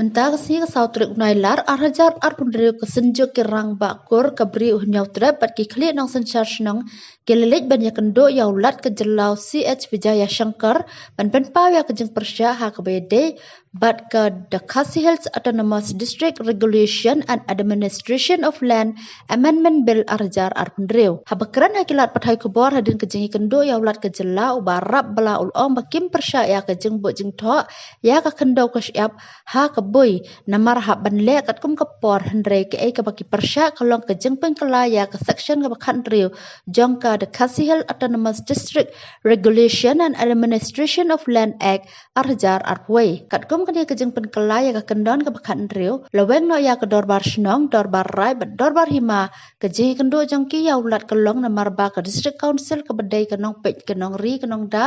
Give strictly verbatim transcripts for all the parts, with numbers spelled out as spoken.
Mynta ka sngi ka saw tarik u Nailar ar hajar arphew hynriew, ka Synjuk ki Rangbah Kur, ka Bri u Hynñiewtrep bad ki khlieh nongsynshar shnong ki la leit ban ïakynduh ïa u Lat ka Jylla u C H Vijayashankar ban pynpaw ïa ka jingpyrshah ha kaba ïadei bad ka The Khasi Hills Autonomous District Regulation and Administration of Land Amendment Bill ar hajar arphew hynriew. Haba kren ha ki lad pathai khubor hadien ka jingïakynduh ïa u Lat ka Jylla, u Bah Rap Bala u la ong ba kim pyrshah ïa ka jingbuh jingthoh ïa ka khyndew ka shyiap ha ka bui namar hap ban leh katkum ka por, hynrei kaei kaba ki pyrshah ka long ka jingpynkylla ïa ka section kaba khathynriew jong ka The Khasi Hills Autonomous District Regulation and Administration of Land Act ar hajar arphew. Katkum kane ka jingpynkylla ïa ka kyndon kaba khathynriew, la weng noh ïa ka dorbar shnong, dorbar raid bad dorbar hima ka jingïakynduh jong ki ïa u Lat ka long namar ba ka District Council kaba dei ka nongpeit, ka nongri, ka nongda,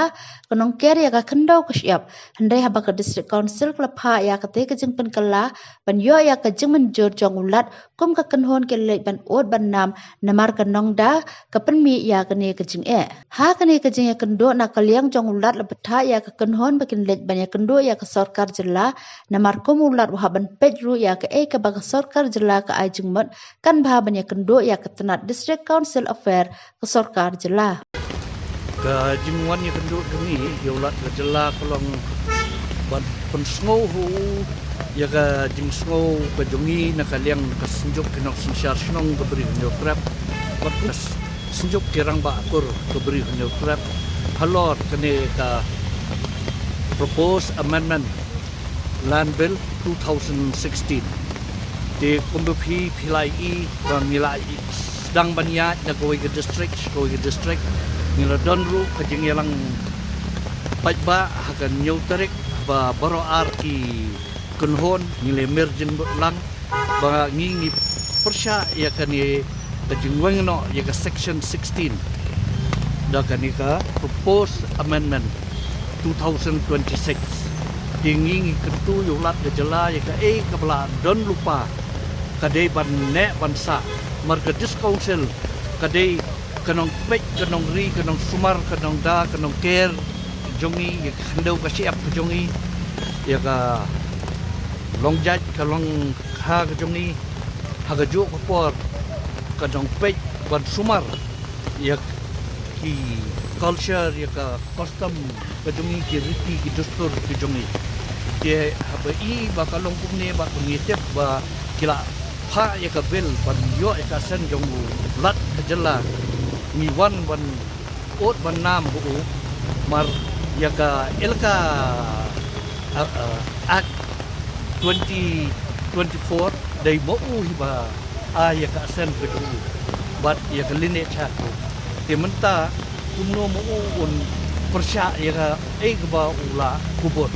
ka nongker ïa ka khyndew ka shyiap. Hynrei haba ka District Council ka la phah ïa katei ka jingpynkylla ban ïoh ïa ka jingmynjur jong u Lat kum ka kynhun, ki la leit ban ud ban nam namar ka nongda ka pynmih ïa kane ka jingeh. Ha kane ka jingïakynduh na ka liang jong u Lat la bthah ïa ka kynhun ba kin leit ban ïakynduh ïa ka sorkar jylla namar kum u Lat u hap ban peit ruh ïa kaei kaba ka sorkar jylla ka ai jingmut, kan bha ban ïakynduh ïa ka tnat District Council Affair ka sorkar jylla. Ka jingwan ïakynduh jong ngi ïa u Lat ka Jylla ka long ban pynsngew ha u ïa ka jingsngew ka jong ngi na ka liang ka Synjuk ki Nongsynshar Shnong ka Bri u Hynñiewtrep bad ka Synjuk ki Rangbah Kur ka Bri u Hynñiewtrep halor kane ka Proposed Amendment Land Bill two thousand sixteen. Te kumba phi, phi la ïohi ba ngi la sdang ban ïaid na kawei ka district sha kawei ka district. Ngi la don ruh ka jingïalang paidbah ha ka hynñiew tarik ba baroh ar ki kynhun ngi la mir jingmut lang ba ngi, ngi pyrshah ïa kane ka jingweng noh ïa ka section sixteen da kane ka Proposed Amendment two thousand twenty-six. Te ngi, ngi kyntu ïa u Lat ka Jylla ïa kaei kaba la don lypa ka dei ban neh ban sah. Namar ka District Council ka dei ka nongpeit, ka nongri, ka nongsumar, ka nongda, ka nongker jong ngi, ïa ka khyndew ka shyiap ka jong ngi, ïa ka long jait ka long kha ka jong ngi. Ha kajuh ka por ka nongpeit ban sumar ïa ki culture, ïa ka custom ka jong ngi, ki riti ki dustur ki jong ngi. Te haba i ba ka long kumne bad ba ngi tip ba ki la phah ïa ka bill ban ïoh ïa ka assent jong u Lat ka Jylla, ngi wan ban ud ban nam ha u, namar ïa ka Elaka, uh, uh, Act twenty twenty-four dei ma u hi ba ai ïa ka assent ka jong u bad ïa ka lineage ha u. Te mynta kumno ma u un pyrshah ïa kaei kaba u la kubur?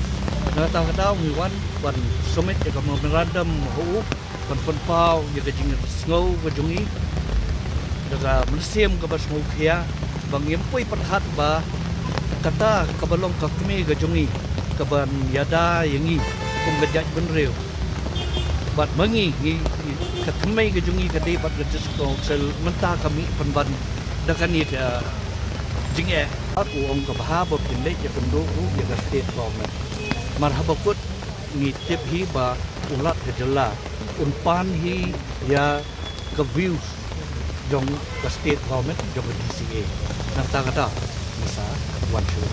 Na kata ka daw ngi wan ban submit ïa ka memorandum ha u ban pynpaw ïa ka jingsngew ka jong ngi da ka mynsiem kaba sngewkhia ba ngim poi pyrkhat ba kata kaba long ka kmie ka jong ngi kaban ïada ïa ngi kum ka jaitbynriew. Bad ma ngi, ngi, ngi, ka thymmei ka jong ngi ka dei bad ka District Council mynta ka mih pynban da kane ka jingeh. Bad u ong kaba ha ba pynleit ïakynduh ruh ïa ka state government. Namar haba kut ngi tip hi ba u Lat ka Jylla un pan hi ïa ka views jong ka state government, jong ka D C A. Nangta kata ngi sa wan shuh.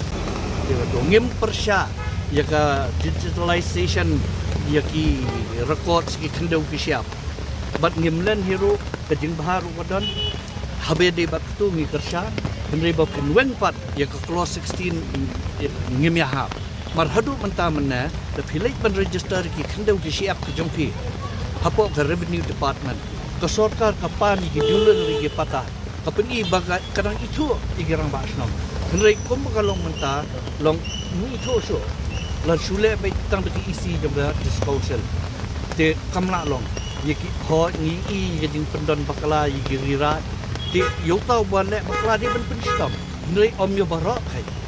Ïa kata ngim pyrshah ïa ka digitalization ïa ki records ki khyndew ki shyiap. Bad ngim len hi ruh, ka jingbha ruh ka don. Haba dei bad katu ngi kyrshan, hynrei ba pynweng pat ïa ka clause sixteen ngim ïahap. Namar haduh mynta mynne, da phi leit ban register ki khyndew ki shyiap ki jong phi hapoh ka Revenue Department, ka sorkar ka pan ïa ki dulun ïa ki pata, ka pyni ba ka, ka dang ithuh ïa ki rangbah shnong. Hynrei kumba ka long mynta, long ym ithuh shuh. La shu leh beit tang da ki E C jong ka District Council. Te kam lah long. Ïa ki, hooid ngi i ïa ka jingpyndon bakla ïa ki ri raid. Te ïa uta uba leh bakla dei ban pynshitom. Hynrei ym ïa baroh kheit.